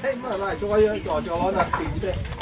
အိၣ်ဆၢတဆၢဃီလီၤ.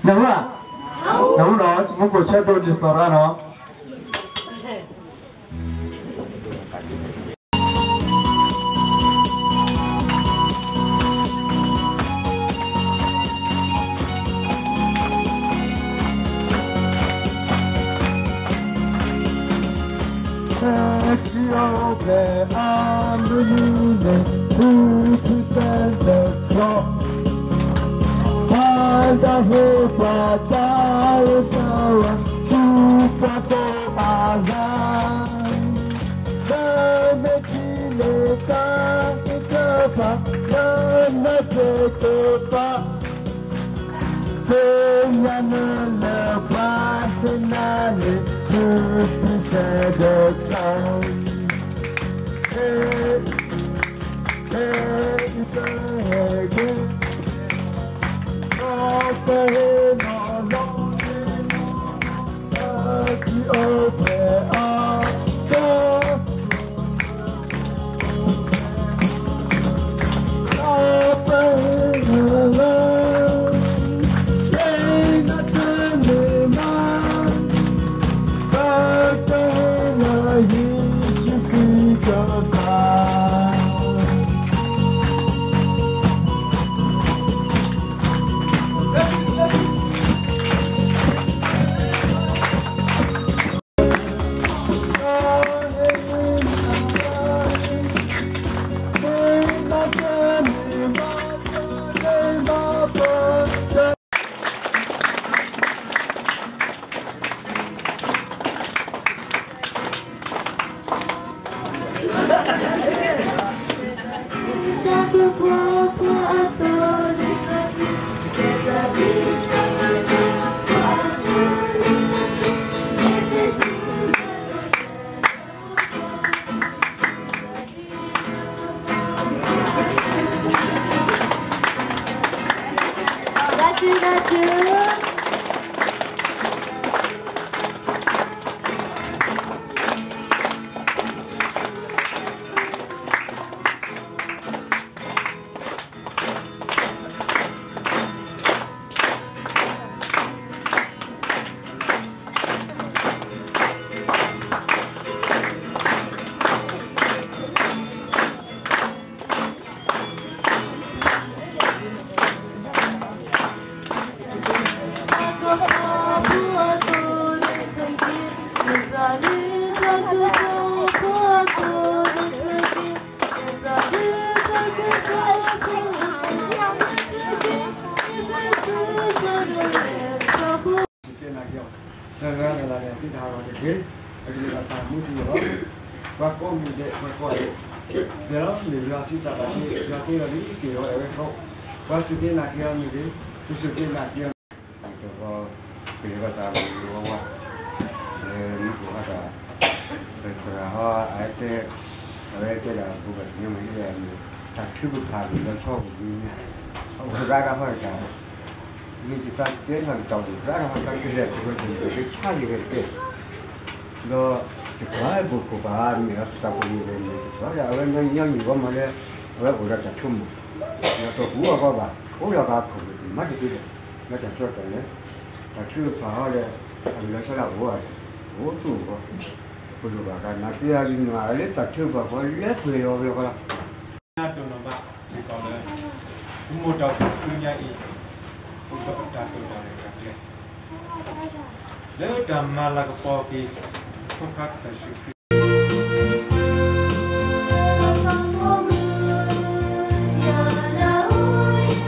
နၢ်ဟူဧါ, နၢ်ဟူနီၤ, မူခိၣ်ဆၢဒိၣ်ဒ်သိးရၣ်နီၤ. ထံအိၣ်ဖျဲၣ်အါမနုၤန့ၣ် ဖုဖုစဲဒီးကျီ, ဟးဒၣ်ဟ့ၣ်ပှၤတၢ်အိၣ်သးဝဲဆူပှၤကိးဂၤဒဲး, လၢမ့ၢ်ထံန့ၣ်တၢ်ကတၢၢ်ပာ်, လၢနတကပၤ သ့ၣ်ညါနုာ်လၢပှၤသ့ၣ်ညါန့ၣ် ဖုဖုစဲဒီးကျီ, ဟ့ၣ်, ဟ့ၣ်အံၤပဟဲက့ၤ, ဒီးပဟ့ၣ်နီၤနီၤ, အတံၤအိၣ်ဖျဲၣ်အါ စူၢ်က့ၤနာ်က့ၤအီၤ, တဂၤတဂၤန့ၣ် အသံတဟးဂီၤတက့ၢ်, အကလုၢ်အကထါမူထူယိာ်လီၤ. ပှၤကိးမုၢ်ဒဲး ပှၤကိးဒဲး, ဒဲးလီၤ မ့ၢ်ယွၤစုတၢ်ဘၣ်တ့, ယွၤတ့လီၤလံ က့ၤလီၤဝဲခိၣ်, ပှၤစူၢ်က့ၤနာ်က့ၤအီၤမ့ၢ်ဂ့ၤ, ပစူၢ်က့ၤနာ်က့ၤအီၤ က့ၤဃီ, က့ၤဃီသးမုၢ်ဝါဝါ, လၢမူခိၣ်ဟီၣ်တၢ်, ပသရၣ်ဟီၣ်အါတဲ, အဝဲတဲဒၣ် ပဘၣ်သ့ၣ်ညါမ့ၢ်ဟ့ၣ်လၢအမ့ၢ် တၢ်ထုကဖၣ်န့ၣ် လီၤဆီပူၤန့ၣ် အအိၣ်ရၣ်တၢ်ဟီတၢ်, မ့ၢ်ယသးတဲထီၣ်န့ၣ် တၢ်အိၣ်ရၣ်တၢ်ဟီတၢ်ကလဲာ် ပဝဲတန့ၢ်ကဆါယဂဲၤတကဲ, ဒီးတကးဘၣ်ခိၣ်ပၤမ့ၢ်အတၢ်ပှၤန့ၣ်လဲၣ်န့ၣ် တကးဒီး အဝဲညီနုၢ်ညီနုၢ်ဂီၢ်မးလၢ အဝဲအိၣ်ဒီးတၢ်ဆိကမိၣ်, ဒီးတဟူးအဂီၢ်ဘၣ် အိၣ်ဒီးပှၤခိၣ်ပၤမၤတသ့ဒီး လၢတၢ်ကၠီတၢ်လဲၤ တၢ်ထုကဖၣ်ဟီဒီး အကလီၤဆီဒၣ်အိၣ်, အိၣ်သူၣ်အိၣ်ဂီၢ်, ပလိၣ်ဘၣ်ကနၣ်က့ၤအဂ့ၢ်န့ၣ် အလၢတၢ်ထုကဖၣ်ဃီလၢပှဲၤလီၤဝဲဃီလီၤ. ညါတိၢ်နီၣ်ဘၣ်စ့ၢ်ကီးလၢ ပမိၢ်တၢ်အိၣ်ဖှိၣ်ဖုညါအံၤ အိၣ်ဒီးတၢ်တိာ်တၢ်ရဲၣ်တၢ်ကျဲၤ လၢတၢ်မၤလၤကပီၤက့ၤ ဖိခွါကစၢ်ယ့ၣ်ၡူးခရံ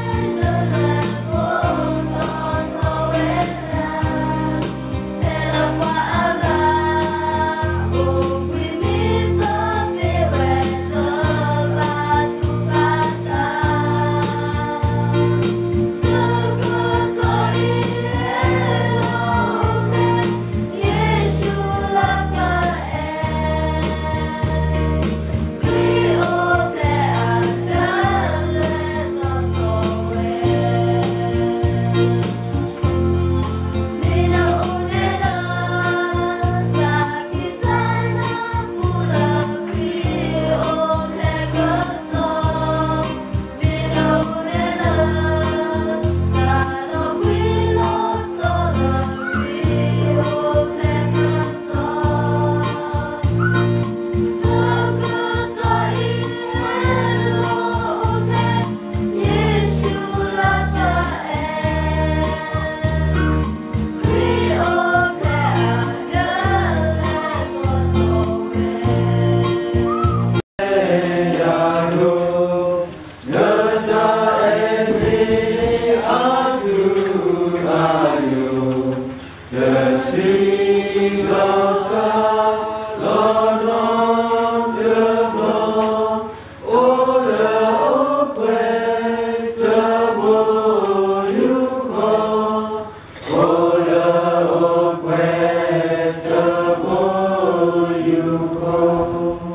ာ်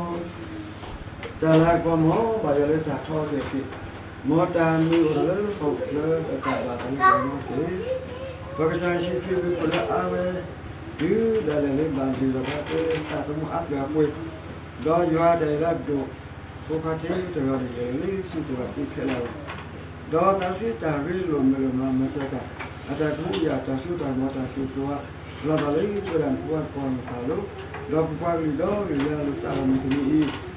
တၢ်လၤကပီၤမ့ၢ် ဘၣ်ယွၤလၢတၢ်ထီက့ၤက့ၤ, မ်တၢ်မုာ်အိၣ်လၢဟီၣ်ခိၣ်ချၢ ဒီးတၢ်ဘၣ်သးလၢပှၤမ့ၢ်တက့ၢ်. ပကစၢ်ယ့ၣ်ၡူးခရံာ်မ့ၢ်ပှၤလၢအါဝဲ တုၤဒၣ်လဲာ်လၢဘၣ်ဒုးလီၤဖးသ့ တၢ်သမူအါပှဲၤအပှဲၤ, ဒီးယွၤတၢ်အုၣ်လၢအဒိၣ် ဖိခွါထဲတဂၤန့ၣ် လဲၤလၢဆူတဂၤတံၢ်ခဲလၢာ်အဂီၢ်, ဒီးသးစီဆှံတၢ်ရ့လိာ်မုာ်လိာ်မၤမၤစၢၤတၢ် အတၢ်ကဟုကယာ်တၢ်စိတၢ်ကမီၤတၢ်စံၣ်စိၤဧါ, လီၤဘၣ်လၢပဝဲဒၣ်နဖိခွါတပှၤန့ၣ်တဖၣ်လီၤ. ဒီးပပှၤကလုာ်ဒီးကလုာ်လၢအလိၣ်စးထီၣ်မုၢ်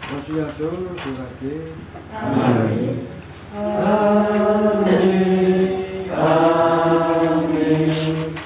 တနံၤအံၤ, ဒီးစံးယၤဆိၣ်ဂ့ၤဘၣ်တက့ၢ်. အၤမ့ၣ်, အၤမ့ၣ်, အၤမ့ၣ်.